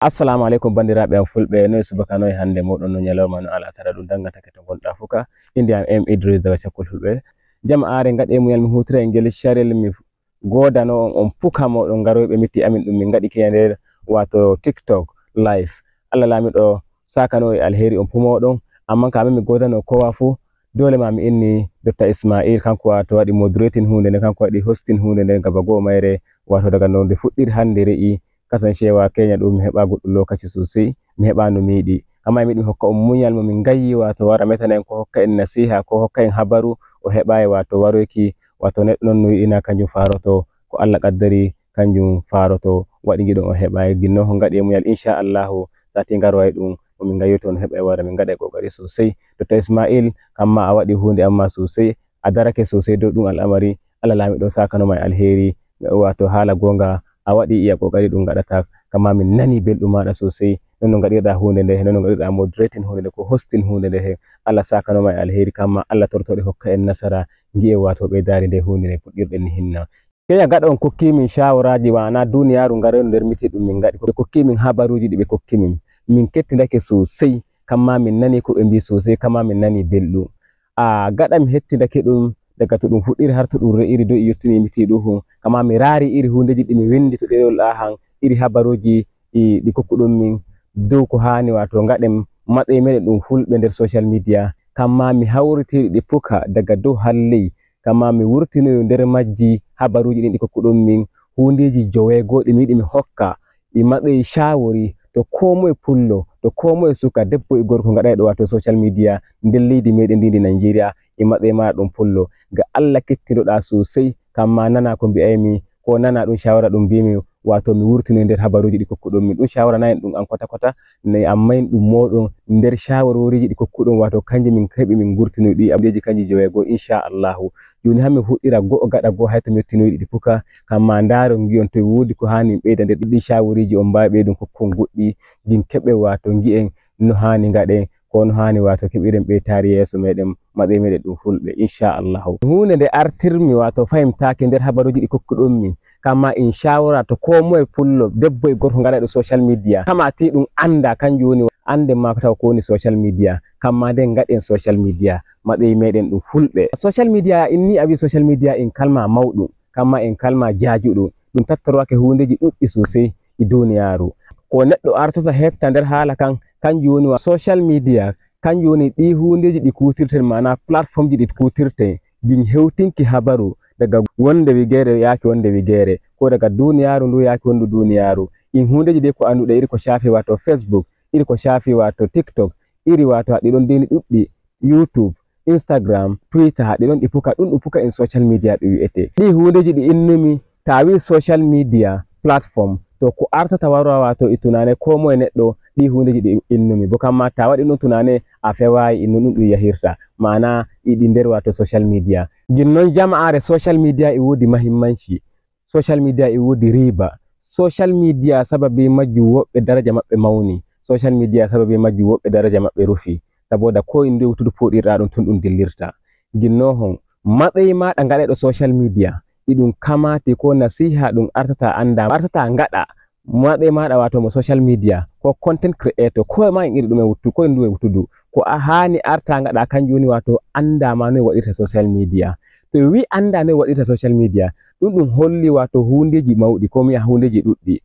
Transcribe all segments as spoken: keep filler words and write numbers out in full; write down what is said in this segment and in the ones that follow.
Assalamu aleykum, banndiraaɓe am fulɓe. Noye subaka, noye hannde mooɗon, no ñalawma, no alatara, ɗum dangatake to ngonɗa fuka. Innde am M Idris daga Cakkol Fulɓe. Jama'aare, ngaɗe muñal, mi huutira e ngel carel, mi goodano on, on puka mooɗon garoyɓe mitti amin ɗum min ngaɗi ki e nder, waato TikTok live. Allah Laamiiɗo saakano e alheri on pumooɗon, amma ka min mi goodano kowa fuu, doole ma mi inni Docteur Ismail, kanko waato waɗi moderating huunde nde, kanko waɗi hosting huunde nde gaba goo mayre, waato daga no nde fuɗɗiri hannde re'i, kasancewa Kenya ɗum mi heɓa goɗɗum lokaci sosai, mi heɓa no mi yiɗi. Amma mi yiɗi mi hokka on muñal mo min gayyi, waato wara metana en ko hokka en nasiha, ko hokka en habaru, o heɓayi waato waroyki, waato neɗɗo non no yiɗina kanjum faroto, ko Allah qaddari kanjum faroto, waɗi giɗon o heɓayi. Ginno ko ngaɗi e muñal, insha Allahu, sati ngarway ɗum, o min gayyoto on heɓa e wara, min ngaɗa e kokari sosai. Docteur Ismail, kamma a waɗi huunde amma sosai, a darake sosai dow ɗum al'amari, Allah Laamiiɗo saakano ma e alheri, waato haala goonga, a waɗi iya kokari ɗum ngaɗata, kamma min nani belɗum maɗa sosai, non no ngaɗirɗa huunde nde, non no ngaɗirɗa moderating huunde nde, ko hosting huunde nde he, Allah saakano ma e alheri, kamma Allah tortoɗe hokka en nasara, ngi'e waato ɓeydaari nde huunde nde puɗɗirɗen ni hinna. Keya gaɗa on kokki min shawaraaji, wana duniyaaru ngarayno nder miti ɗum min ngaɗi, ɓe kokki min habaruuji ɗi ɓe kokki min, min kettindake sosai, kamma min nani ko ɓe mbi sosai, kamma min nani belɗum. A gaɗa mi hettindake ɗum daga to ɗum fuɗɗiri har to ɗum re'iri dow i yottini miti ɗum, kamma mi raari iri huundeji ɗi mi windi to ɗerewol ahan, iri habaruuji ɗi, ɗi kokkuɗon min dow ko haani waato ngaɗen matsay meɗen ɗum fulɓe nder social media, kamma mi hawritiri ɗi puka daga dow har ley, kamma mi wurtinoyo nder majji habaruuji ɗin ɗi kokkuɗon min, huundeji joweego ɗi mi yiɗi mi hokka, ɗi matsay shawori to ko moye pullo, to ko moye suka, debbo e gorko ngaɗayɗo waato social media nder leydi meɗen ndi ndi Nigeria, e matsay ma ɗum pullo. Ga Allah kettindoɗa sosai, kamma nana ko mbi'aymi, ko nana ɗum shawara ɗum mbimi, waato mi wurtinoy nder habaruuji ɗi kokkuɗon min. Ɗum shawara na en ɗum an kota kota, ne amma en ɗum mooɗon nder shawaroriji ɗi kokkuɗon, waato kanje min heɓi min gurtinoy ɗi amdeji kanji joweego, insha Allahu. Jooni haa mi fuɗɗira go'o gaɗa go'o hay to mi yottinoyɗi ɗi puka, kamma ndaaro ngi'on to e woodi ko haani ɓeyda nder ɗiɗi shawariji on mbaawi ɓeydun kokkon goɗɗi, ngin keɓe waato ngi'en no haani ngaɗen, ko no haani waato keɓiren ɓeytaari yeeso meɗen, matsay meɗen ɗum fulɓe, insha Allahu. Huunde nde artirmi waato fahimtaaki nder habaruuji ɗi kokkuɗon min, kamma in shawara to ko moye pullo, debbo e gorko ngaɗayɗo social media, kama ti ɗum anda, kanjum woni ande maako taw ko woni social media, kamma nden ngaɗen social media, matsay meɗen ɗum fulɓe. Social media inni a wi social media in kalma mawɗum, kamma in kalma jaajuɗum, ɗum tattorwake huundeji ɗuɗɗi sosai e duniyaaru. Ko neɗɗo artata hefta nder haala kan, kanjum woni wa social media, kanjum woni ɗi huundeji ɗi kuutirten, maana platformji ɗi kuutirten, ngin hewtinki habaru daga wonde wigeere yaaki wonde wigeere, ko daga duniyaaru ndu yaaki wondu duniyaaru. In huundeji de ko annduɗe iri ko shaafi waato Facebook, iri ko shaafi waato TikTok, iri waato haɗɗi ɗon dini ɗuɗɗi, YouTube, Instagram, Twitter, haɗɗi ɗon ɗi puka, ɗum ɗum puka in social media ɗum wi'ete. Ɗi huundeji ɗi innumi, ta wi social media platform, to ko artata warwa waato e tunane ko moye neɗɗo, ɗi huundeji ɗi innumi. Bo kamma ta waɗi ɗum tunane, a fewayi innu ɗum ɗum yahirta. Maana iɗi nder waato social media. Ngin non jama'aare social media e woodi mahimmanci. Social media e woodi riba. Social media sababi majjum woɓɓe daraja maɓɓe mawni. Social media sababi majjum woɓɓe daraja maɓɓe rufi. Saboda ko in ndu wuttudu poɗirɗa ɗum tun ɗum dillirta. Ngin non hon, matsayi maɗa ngaɗayɗo social media, iɗum kamati ko nasiha ɗum artata anda, artata ngaɗa, matsayi maɗa waato mo social media, ko content creator, ko e ma in iri ɗum e wuttu, ko e ndu e wuttudu. Ko a haani arta ngaɗa kanjum woni waato anda ma noye waɗirta social media. To wi anda noye waɗirta social media, ɗum ɗum holli waato huundeji mawɗi, ko mi wi'a huundeji ɗuɗɗi.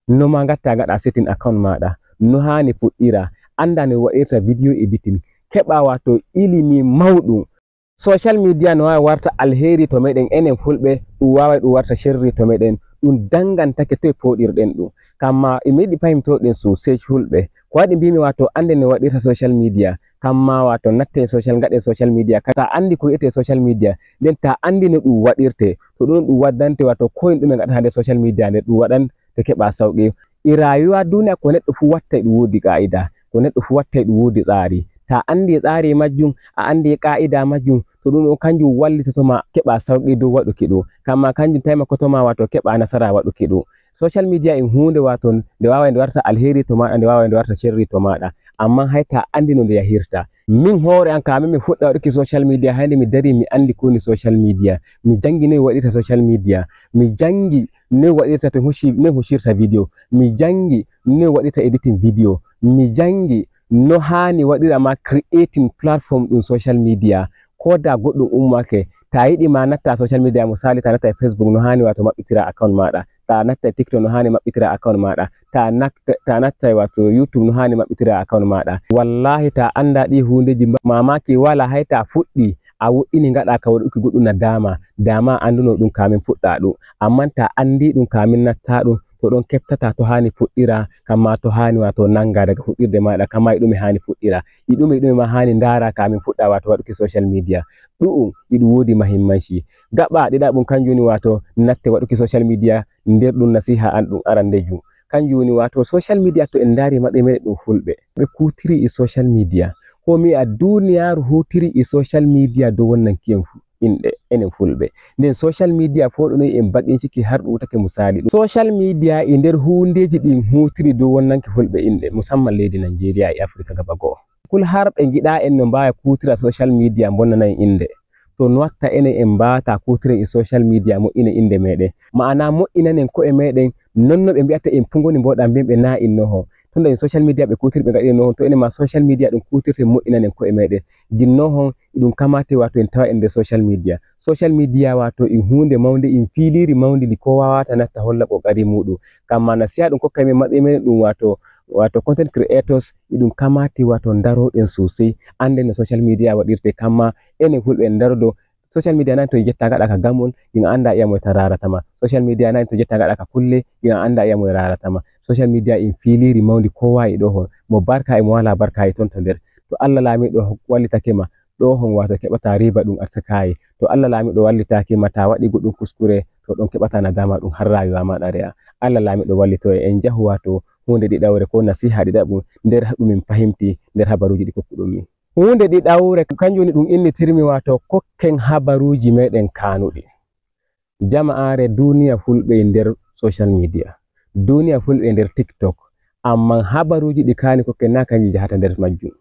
No ma ngatta ngaɗa setting account maɗa, no haani fuɗɗira, anda no waɗirta video editing, keɓa waato ilimi mawɗum. Social media no waawi warta alheri to meɗen enen fulɓe, ɗum waaway ɗum warta sherri to meɗen, ɗum dangantake toye poɗirɗen ɗum. Kamma e mi yiɗi fahimtoɗen sosai fulɓe. Ko waɗi mbimi waato ande no waɗirta social media, kamma waato natte social, ngaɗe social media, ka ta andi ko wi'ete social media, nden ta andi no ɗum waɗirte, to ɗum ɗum waddante waato ko en ɗume ngaɗata nder social media nde ɗum waɗan te keɓa sawqi. E rayuwa duniya ko neɗɗo fu watta e ɗum woodi qa'ida, ko neɗɗo fu watta e ɗum woodi tsari. Ta andi e tsari majjum, a andi e qa'ida majjum, to ɗum ɗon kanjum wallitoto ma keɓa sawqi dow waɗuki ɗum. Kamma kanjum taimakoto ma waato keɓa nasara waɗuki ɗum. Social media in huunde waato nde waaway nde warta alheri to maɗa, nde waaway nde warta sherri to maɗa. Amma hay ta andi no nde yahirta. Min hoore an ka min mi fuɗɗa waɗuki social media, hande mi dari mi andi ko woni social media. Mi jangi noy waɗirta social media. Mi jangi noy waɗirta to hoci-, noy hocirta video. Mi jangi noy waɗirta editing video. Mi jangi no hani waɗira ma creating platform ɗum social media. Ko da goɗɗum ummake, ta yiɗi ma natta social media, misali ta natta e Facebook, no hani wato maɓɓitira account maɗa. Ta natta e TikTok, no hani maɓɓitira account maɗa. Ta nak-, ta natta e wato YouTube, no hani maɓɓitira account maɗa. Wallahi ta anda ɗi hundeji ma-, mamaki wala, hay ta fuɗɗi a woɗɗini gaɗa ka waɗuki goɗɗum na dama. Dama anduno ɗum kamin fuɗɗa ɗum. Amma ta andi ɗum kamin natta ɗum, to ɗon keɓtata to hani fuɗɗira, kamma to hani wato nanga daga fuɗɗirde maɗa, kamma e ɗume hani fuɗɗira. E ɗume, e ɗume ma hani ndara kamin fuɗɗa wato waɗuki social media. Ɗu'um iɗum wodi mahimmanci. Gaɓa ɗiɗaɓum kanjum woni wato natte waɗuki social media nder ɗum nasiha an ɗum arandejum. Kanjum woni wato social media to en ndari maɓɓe meɗen ɗum fulɓe. Ɓe kutiri e social media. Ko mi a duniyaru hutiri e social media dow wonnanki en fu-, inɗe enen fulɓe. Nden social media foɗonoyi en bakin ciki har ɗum wutake misali. Social media e nder hundeji ɗin hutiri dow wonnanki fulɓe inɗe, musamman leydi Nigeria e Afrika gaba go'o. Kul har ɓe ngiɗa en no mbawa kutira social media bonnana en inde. To no watta enen en mbata kutiren e social media moƴƴina inde meɗen. Ma'ana moƴƴinanen ko'e meɗen, non no ɓe mbi'ata en fu ngoni mboɗa mbiyen ɓe na innoho. Tunda en social media ɓe kutiri ɓe ngaɗi noho, to enen ma social media ɗum kutirte moƴƴinanen ko'e meɗen. Ginnohon ɗum kamate wato en tawa en nder social media. Social media wato in hunde mawnde, in filiri mawndi ndi kowa wawata natta holla kokari muɗum. Kamma nasiha ɗum kokka men maɓɓe men ɗum wato, wato content creators, iɗum kamati wato ndaroɗen sosai. Ande no social media waɗirte, kamma enen fulɓe en ndarodo. Social media nan to jetta ngaɗa ka gamol, ɗin anda iya moy ta rarata ma. Social media nan to jetta ngaɗa ka kulle, ɗin anda iya moy rarata ma. Social media in filiri mawndi kowa e ɗo hon. Mo barka e mo wala barka e ton to nder. To Allah lamiɗo wallitake ma, ɗo hon wato keɓata riba ɗum artakayi. To Allah lamiɗo wallitaki ma ta waɗi goɗɗum kuskure, to ɗon keɓata nadama ɗum har rayuwa maɗa re'a. Allah lamiɗo wallito e en jahu wato hunde ɗiɗawre ko nasiha ɗiɗaɓum nder ɗum min fahimti nder habaruji ɗi kokkuɗum min. Hunde ɗiɗawre kanjum woni ɗum innitirmi wato kokken habaruji meɗen kanuɗi. Jama'are duniya fulɓe e nder social media. Duniya fulɓe e nder TikTok. Amman habaruji ɗi kani kokken na kanji jahata nder majjum.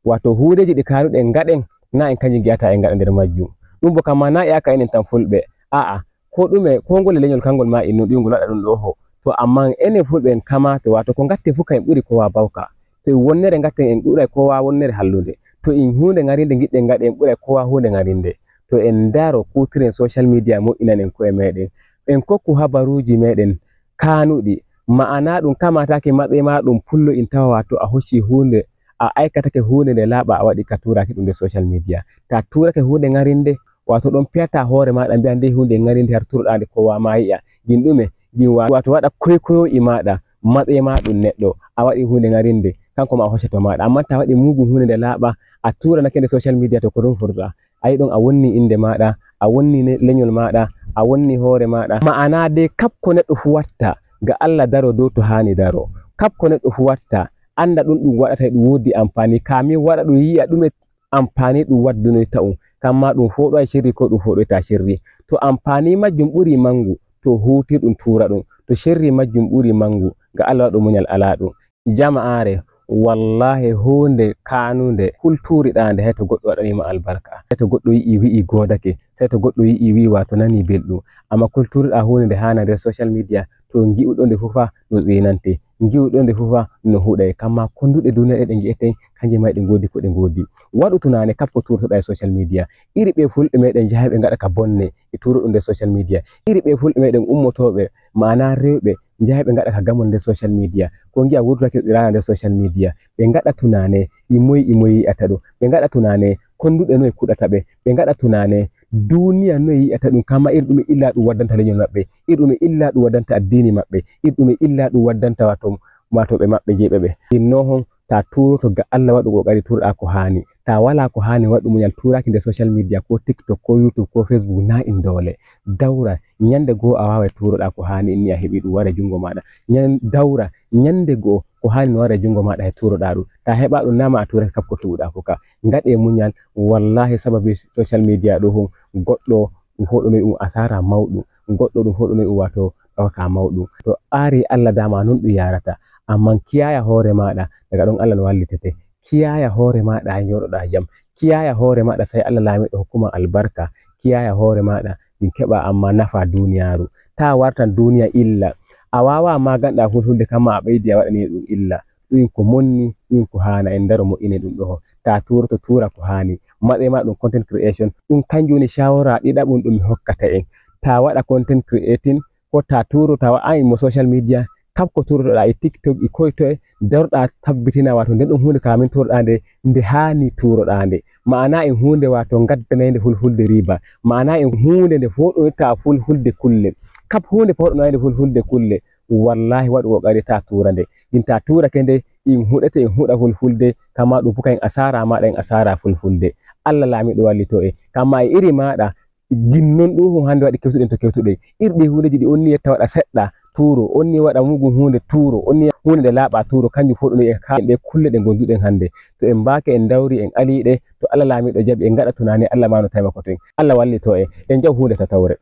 Wato hundeji ɗi kanuɗen ngaɗen na en kanji ngi'ata en ngaɗa nder majjum. Ɗum bo kamma na e aka enen tan fulɓe. A'a, ko ɗume, ko ngole leñol kangol ma innu ɗum ngol waɗa ɗum ɗo ho. To amman enen fulɓe en kamato, wato ko ngatten fu ka en ɓuri kowa bawka. To en wonnere ngatten en ɓuray kowa wonnere hallunde. To en hunde ngarinde ngiɗɗen ngaɗen en ɓuray kowa hunde ngarinde. To en ndaro kutiren social media moƴƴinanen ko'e meɗen. En kokku habaruji meɗen kanuɗi. Ma'ana ɗum kamatake maɓɓe ma ɗum pullo in tawa wato a hocci hunde, a aikatake hunde nde laaɓa a waɗi ka turaki ɗum nde social media. Ta turake hunde ngarinde, wato ɗon piyata hoore maɗa mbiya nde hunde ngarinde har turoɗa nde kowa ma yi'a. Gin ɗume? Gin wa-, wato waɗa koykoyo e maɗa, matsayi ma ɗum neɗɗo, a waɗi hunde ngarinde, kanko ma a hoccato maɗa. Amma ta waɗi mugun hunde nde laaɓa, a turanake nde social media to ko ɗum furta. A yi ɗon a wonni inde maɗa, a wonni ne-, leñol maɗa, a wonni hoore maɗa. Ma'ana de kap ko neɗɗo fu watta, ga Allah daro dow to hani daro. Kap ko neɗɗo fu watta, anda ɗum ɗum waɗata e ɗum wodi ampani. Kamin waɗa ɗum yi'a ɗume ampani ɗum waddunoyta um. Kamma ɗum foɗoy sirri ko ɗum foɗoyta sirri. To ampani majjum ɓuri mangu, to hutir ɗum tura ɗum. To sirri majjum ɓuri mangu, ga Allah waɗu muñal ala ɗum. Jama'are, wallahi hunde kanunde, kulturi ɗande, hay to goɗɗo waɗanima albarka, hay to goɗɗo yi'i wi'i godake, sai to goɗɗo yi'i wi'i wato nani belɗum. Amma kulturi ɗa hunde nde hana nder social media, to ngi'uɗo nde fufa no tsinante, ngi'uɗo nde fufa no huɗay. Kamma konduɗe duniya ɗe ɗe ngi'eten, kanje ma ɗe ngodi ko ɗe ngodi. Waɗu tunane kap ko turtoɗa e social media. Iri ɓe fulɓe meɗen jahay ɓe ngaɗa ka bonne e turo ɗum nder social media. Iri ɓe fulɓe meɗen ummotoɓe, ma'ana rewɓe, njaha ɓe ngaɗa ka gamol nder social media. Ko ngi'a wurtake rana nder social media. Ɓe ngaɗa tunane, e moye, e moye yi'ata ɗum. Ɓe ngaɗa tunane, konduɗe noye kuɗata ɓe. Ɓe ngaɗa tunane, duniya noye yi'ata ɗum. Kamma iri ɗume illa ɗum waddanta leñol maɓɓe. Iri ɗume illa ɗum waddanta addini maɓɓe. Iri ɗume illa ɗum waddanta wato, wato ɓe maɓɓe je ɓe ɓe. Innohon, ta turoto ga Allah waɗu kokari turɗa ko hani. Ta wala ko hani waɗu muñal turaki nder social media ko TikTok ko YouTube ko Facebook na in dole. Dawra, ñande goo a waway turoɗa ko hani inni a heɓi ɗum wara jungo maɗa. Ñan-, dawra, ñande goo ko hani no wara jungo maɗa he turoɗa ɗum. Ta heɓa ɗum nama a turake kap ko keɓuɗa ko ka. Ngaɗe muñal, wallahi sababi social media ɗo hon goɗɗo ɗum hoɗonoy ɗum asara mawɗum. Goɗɗo ɗum hoɗonoy ɗum wato ɗawaka mawɗum. To ari Allah dama non ɗum yarata. Amman kiyaya hoore maɗa, daga ɗon Allah no wallitete. Kiyaya hoore maɗa, a jooɗoɗa jam. Kiyaya hoore maɗa, sai Allah laamiɗo hokkuma albarka. Kiyaya hoore maɗa, ɗin keɓa amma nafa duniyaaru. Ta wartan duniya illa. A wawa maganɗa fulfulde, kamma a ɓeydi a waɗani ɗum illa. Ɗum ko monni, ɗum ko haana, en daro moƴƴine ɗum ɗo. Ta turoto, tura ko haani. Maɗe ma ɗum content creation. Ɗum kanjum woni shawara ɗiɗaɓum ɗum mi hokkata en. Ta waɗa content creating, ko ta turo, ta wa-, an mo social media, kab ko turotoɗa e TikTok, e koy toye, daroɗa tabbitina, wato nde ɗum hunde ka min turoɗa nde, nde haani turoɗa nde. Maana en hunde wato gaddanayde fulfulde riba. Maana en hunde nde foɗoyta fulfulde kulle. Kab hunde foɗoyde fulfulde kulle. Wallahi waɗu kokari ta tura nde. In ta turake nde, in huɗete, in huɗa fulfulde, kama ɗum fuka en asara maɗa, en asara fulfulde. Allah laamiɗo wallito e. Kama e iri maɗa, gin non ɗum hande waɗi kewtuɗen to kewtuɗen. Irɗi hundeji ɗi onni yetta waɗa seɗɗa, turo, onni waɗa mugun hunde, turo, onni hunde nde laaɓa, turo, kanjum fof ɗum e ka-, ɗe kulle ɗe gonduɗen hande. To en mbaake, en dawri, en aliɗe, to Allah laamiɗo jaɓi, en ngaɗa tunani, Allah ma no taymako to en. Allah wallito en. En jaw hunde tatawre.